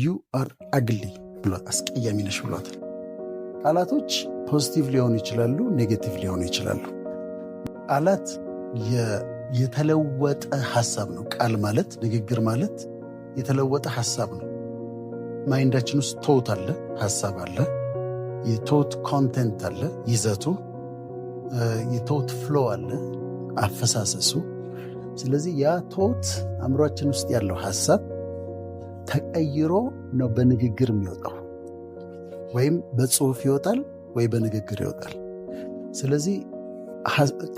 "You are ugly" ብሏት፣ አስቀያሚ ነሽ ብሏታል። ቃላቶች positive ሊሆኑ ይችላሉ፣ negative ሊሆኑ ይችላሉ። ቃላት የተለወጠ ሀሳብ ነው። ቃል ማለት፣ ንግግር ማለት የተለወጠ ሀሳብ ነው። Mind ኣችን ውስጥ thought አለ፣ ሀሳብ አለ፣ የ thought content አለ፣ ይዘቱ፣ የ thought flow አለ፣ አፈሳሰሱ። ስለዚህ ያ thought፣ አእምሯችን ውስጥ ያለው ሀሳብ ተቀይሮ ነው በንግግር የሚወጣው፣ ወይም በጽሁፍ ይወጣል ወይ በንግግር ይወጣል። ስለዚህ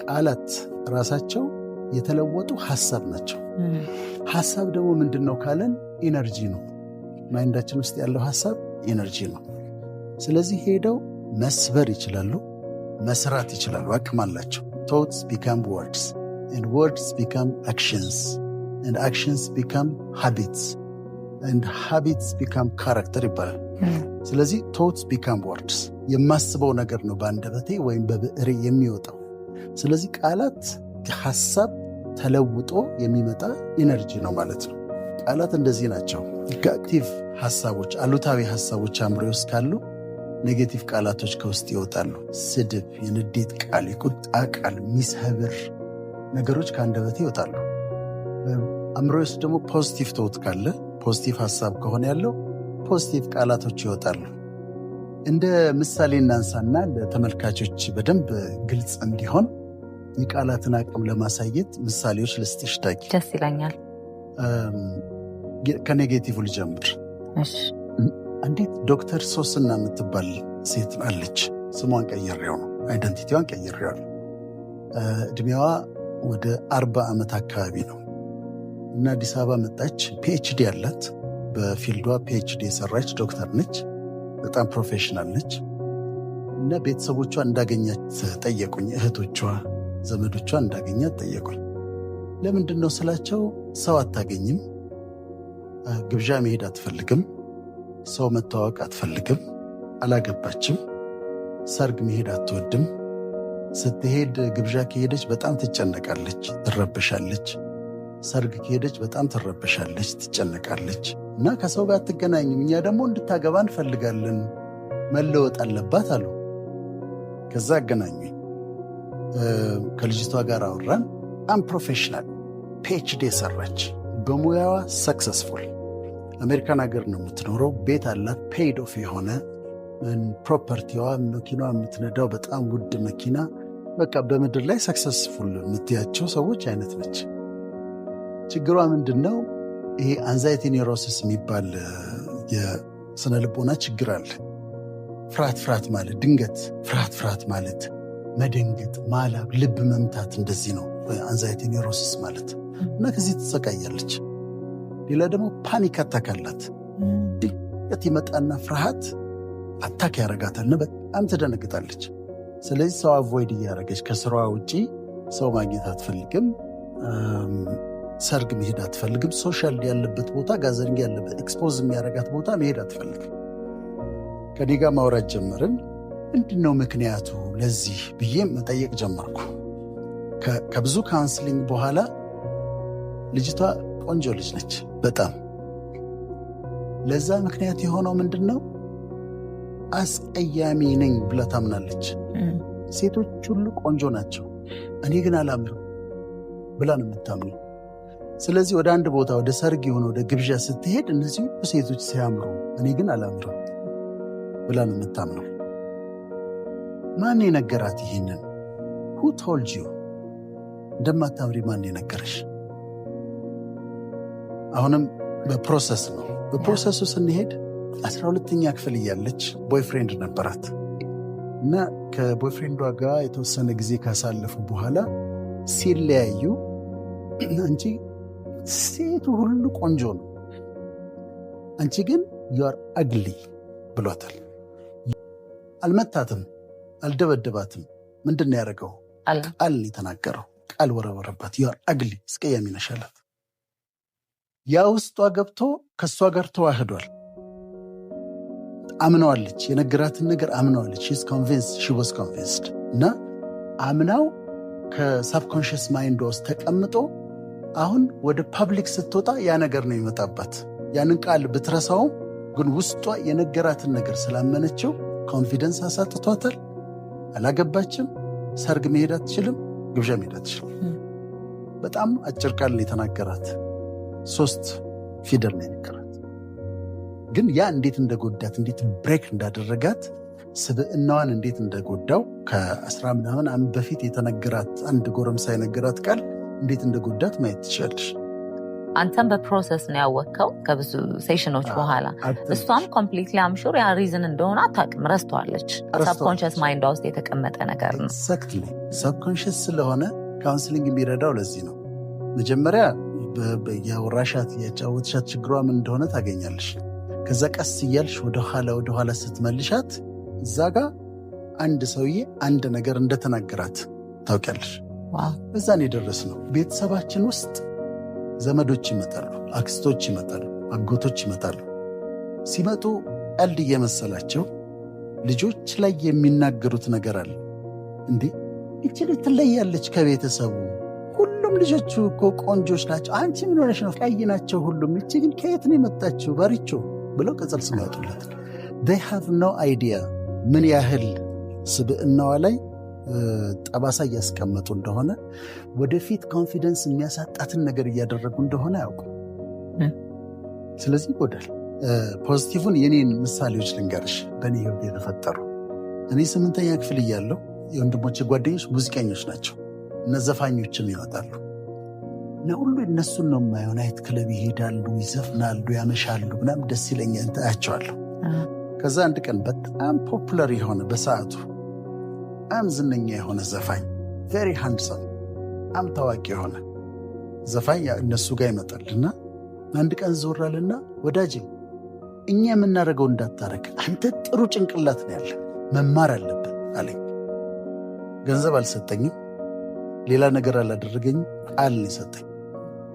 ቃላት ራሳቸው የተለወጡ ሀሳብ ናቸው። ሀሳብ ደግሞ ምንድን ነው ካለን energy ነው። Mind ኣችን ውስጥ ያለው ሀሳብ energy ነው። ስለዚህ ሄደው መስበር ይችላሉ፣ መስራት ይችላሉ፣ አቅም አላቸው። Thoughts become words and words become actions and actions become habits and habits become character ይባላል። ስለዚህ thoughts become words፣ የማስበው ነገር ነው በአንደበቴ ወይም በብዕሬ የሚወጣው። ስለዚህ ቃላት ሀሳብ ተለውጦ የሚመጣ energy ነው ማለት ነው። ቃላት እንደዚህ ናቸው። Negative ሀሳቦች፣ አሉታዊ ሀሳቦች አእምሮ ውስጥ ካሉ negative ቃላቶች ከውስጥ ይወጣሉ። ስድብ፣ የንዴት ቃል፣ የቁጣ ቃል፣ የሚሰብር ነገሮች ከአንደበቴ ይወጣሉ። አእምሮ ውስጥ ደግሞ positive thought ካለ፣ positive ሀሳብ ከሆነ ያለው፣ positive ቃላቶች ይወጣሉ። እንደ ምሳሌ እናንሳና ለተመልካቾች በደንብ ግልጽ እንዲሆን የቃላትን አቅም ለማሳየት ምሳሌዎች ልስጥሽ ዳጊ። ደስ ይለኛል። ከ negative ልጀምር። አንዲት ዶክተር ሶስና የምትባል ሴት አለች። ስሟን ቀይሬው ነው፣ identity ዋን ቀይሬዋለሁ። እድሜዋ ወደ 40 ዓመት አካባቢ ነው እና አዲስ አበባ መጣች። PhD አላት። በ field ዷ PhD የሰራች ዶክተር ነች። በጣም professional ነች። እና ቤተሰቦቿ እንዳገኛት ጠየቁኝ። እህቶቿ፣ ዘመዶቿ እንዳገኛት ጠየቁኝ። ለምንድን ነው ስላቸው፣ ሰው አታገኝም፣ ግብዣ መሄድ አትፈልግም፣ ሰው መተዋወቅ አትፈልግም፣ አላገባችም፣ ሰርግ መሄድ አትወድም። ስትሄድ፣ ግብዣ ከሄደች በጣም ትጨነቃለች፣ ትረበሻለች። ሰርግ ከሄደች በጣም ትረበሻለች፣ ትጨነቃለች እና ከሰው ጋር አትገናኝም። እኛ ደግሞ እንድታገባ እንፈልጋለን፣ መለወጥ አለባት አሉ። ከዛ አገናኙኝ። ከልጅቷ ጋር አወራን። በጣም professional፣ PhD የሰራች፣ በሙያዋ successful፣ አሜሪካን ሀገር ነው የምትኖረው። ቤት አላት፣ paid off የሆነ property ዋ፣ መኪናዋ የምትነዳው በጣም ውድ መኪና፣ በቃ በምድር ላይ successful የምትያቸው ሰዎች አይነት ነች። ችግሯ ምንድን ነው? ይሄ anxiety neurosis የሚባል የስነ ልቦና ችግር አለ። ፍርሃት ፍርሃት ማለት፣ ድንገት ፍርሃት ፍርሃት ማለት፣ መደንገጥ፣ ማላብ፣ ልብ መምታት፣ እንደዚህ ነው anxiety neurosis ማለት እና ከዚህ ትሰቃያለች። ሌላ ደግሞ panic attack አላት። ድንገት ይመጣና ፍርሃት attack ያደርጋታል እና በጣም ትደነግጣለች። ስለዚህ ሰው avoid እያደረገች፣ ከስራዋ ውጪ ሰው ማግኘት አትፈልግም። ሰርግ መሄድ አትፈልግም። Social ያለበት ቦታ፣ gathering ያለበት፣ expose የሚያደርጋት ቦታ መሄድ አትፈልግም። ከኔ ጋር ማውራት ጀመርን። ምንድን ነው ምክንያቱ ለዚህ ብዬ መጠየቅ ጀመርኩ። ከብዙ counseling በኋላ፣ ልጅቷ ቆንጆ ልጅ ነች በጣም። ለዛ ምክንያት የሆነው ምንድን ነው? አስቀያሚ ነኝ ብላ ታምናለች። ሴቶች ሁሉ ቆንጆ ናቸው፣ እኔ ግን አላምርም ብላ ነው የምታምነው። ስለዚህ ወደ አንድ ቦታ፣ ወደ ሰርግ የሆነ ወደ ግብዣ ስትሄድ እነዚህ ሁሉ ሴቶች ሲያምሩ እኔ ግን አላምርም ብላ ነው የምታምነው። ማን የነገራት ይሄንን? Who told you? እንደማታምሪ ማን የነገረሽ? አሁንም በ process ነው። በ process ኡ ስንሄድ 12ኛ ክፍል እያለች boyfriend ነበራት እና ከ boyfriend ዷ ጋር የተወሰነ ጊዜ ካሳለፉ በኋላ ሲለያዩ፣ አንቺ ሴቱ ሁሉ ቆንጆ ነው፣ አንቺ ግን you are ugly ብሏታል። አልመታትም፣ አልደበደባትም። ምንድን ነው ያደረገው? ቃል የተናገረው ቃል ወረወረባት። "You are ugly፣ አስቀያሚ ነሽ" አላት። ያ ውስጧ ገብቶ ከእሷ ጋር ተዋህዷል። አምነዋለች። የነገራትን ነገር አምነዋለች። She was convinced እና አምናው ከ subconscious mind ውስጥ ተቀምጦ አሁን ወደ public ስትወጣ ያ ነገር ነው የሚመጣባት። ያንን ቃል ብትረሳውም ግን ውስጧ የነገራትን ነገር ስላመነችው confidence አሳጥቷታል። አላገባችም። ሰርግ መሄድ አትችልም። ግብዣ መሄድ አትችልም። በጣም አጭር ቃል ነው የተናገራት። ሶስት ፊደል ነው የነገራት። ግን ያ እንዴት እንደጎዳት፣ እንዴት break እንዳደረጋት፣ ስብዕናዋን እንዴት እንደጎዳው፣ ከ10 ምናምን ዓመት በፊት የተነገራት፣ አንድ ጎረምሳ የነገራት ቃል እንዴት እንደጎዳት ማየት ትችላለሽ። አንተም በ process ነው ያወቅከው ከብዙ session ኦች በኋላ። እሷም completely, I'm sure, ያ reason እንደሆነ አታውቅም፣ ረስተዋለች። Subconscious mind ዷ ውስጥ የተቀመጠ ነገር ነው። Exactly፣ subconscious ስለሆነ counseling የሚረዳው ለዚህ ነው። መጀመሪያ ያወራሻት፣ ያጫወትሻት ችግሯ ምን እንደሆነ ታገኛለሽ። ከዛ ቀስ እያልሽ ወደኋላ ወደኋላ ስትመልሻት እዛ ጋ አንድ ሰውዬ አንድ ነገር እንደተናገራት ታውቂያለሽ። እዛን የደረስነው። ቤተሰባችን ውስጥ ዘመዶች ይመጣሉ፣ አክስቶች ይመጣሉ፣ አጎቶች ይመጣሉ። ሲመጡ ቀልድ እየመሰላቸው ልጆች ላይ የሚናገሩት ነገር አለ። እንዴ፣ ይቺ ልጅ ትለያለች ከቤተሰቡ፣ ሁሉም ልጆቹ እኮ ቆንጆች ናቸው። አንቺ ምን ሆነሽ ነው? ቀይ ናቸው ሁሉም። ይቺ ግን ከየት ነው የመጣችው? ባሪቾ ብለው ቅጽል ስም ያወጡለት። They have no idea ምን ያህል ስብዕናዋ ላይ ጠባሳ እያስቀመጡ እንደሆነ፣ ወደፊት confidence የሚያሳጣትን ነገር እያደረጉ እንደሆነ አያውቁም። ስለዚህ ይጎዳል። Positive ኡን የኔን ምሳሌዎች ልንገርሽ፣ በእኔ ህይወት የተፈጠሩ። እኔ ስምንተኛ ክፍል እያለሁ የወንድሞቼ ጓደኞች ሙዚቀኞች ናቸው፣ እነ ዘፋኞችም ይመጣሉ እና ሁሉ እነሱን ነው የማየው። Night club ይሄዳሉ፣ ይዘፍናሉ፣ ያመሻሉ፣ ምናምን ደስ ይለኛል፣ አያቸዋለሁ። ከዛ አንድ ቀን በጣም popular የሆነ፣ በሰዓቱ በጣም ዝነኛ የሆነ ዘፋኝ፣ very handsome፣ በጣም ታዋቂ የሆነ ዘፋኝ እነሱ ጋር ይመጣል እና አንድ ቀን ዞር አለና ወዳጄ፣ እኛ የምናደርገው እንዳታረግ፣ አንተ ጥሩ ጭንቅላት ነው ያለህ፣ መማር አለብህ አለኝ። ገንዘብ አልሰጠኝም፣ ሌላ ነገር አላደረገኝም፣ ቃል ነው የሰጠኝ።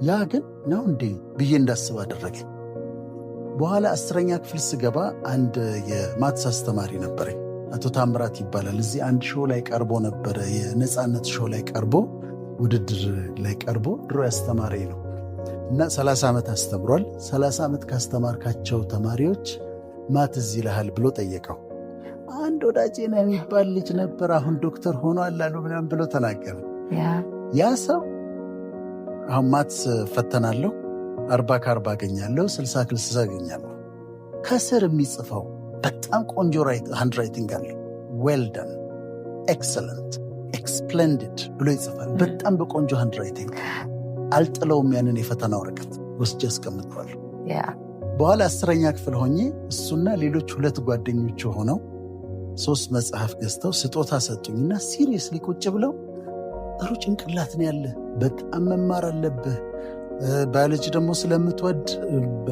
ያ ግን ነው እንዴ ብዬ እንዳስብ አደረገኝ። በኋላ 10ኛ ክፍል ስገባ አንድ የ maths አስተማሪ ነበረኝ። አቶ ታምራት ይባላል። እዚህ አንድ show ላይ ቀርቦ ነበረ። የነፃነት show ላይ ቀርቦ፣ ውድድር ላይ ቀርቦ ድሮ ያስተማረኝ ነው እና 30 ዓመት አስተምሯል። 30 ዓመት ካስተማርካቸው ተማሪዎች ማን ትዝ ይልሃል ብሎ ጠየቀው። አንድ ወዳጄ ነው የሚባል ልጅ ነበር፣ አሁን ዶክተር ሆኗል አሉ ምናምን ብሎ ተናገረ። ያ ሰው አሁን maths ፈተናለሁ፣ 40 ከ40 አገኛለሁ፣ 60 ከ60 አገኛለሁ። ከስር የሚጽፈው በጣም ቆንጆ handwriting አለው። Well done፣ excellent፣ splendid ብሎ ይጽፋል። በጣም በቆንጆ handwriting። አልጥለውም፣ ያንን የፈተና ወረቀት ወስጄ አስቀምጠዋለሁ። በኋላ 10ኛ ክፍል ሆኜ እሱና ሌሎች ሁለት ጓደኞቹ ሆነው ሶስት መጽሐፍ ገዝተው ስጦታ ሰጡኝና seriously ቁጭ ብለው ጥሩ ጭንቅላት ነው ያለህ፣ በጣም መማር አለብህ። ባዮሎጂ ደግሞ ስለምትወድ፣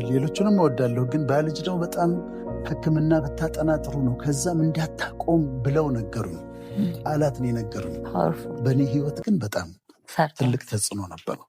ሌሎቹንም እወዳለሁ፣ ግን ባዮሎጂ ደግሞ በጣም፣ ሕክምና ብታጠና ጥሩ ነው፣ ከዛም እንዳታቆም ብለው ነገሩኝ። ቃላት ነው የነገሩኝ። በእኔ ህይወት ግን በጣም ትልቅ ተጽዕኖ ነበረው።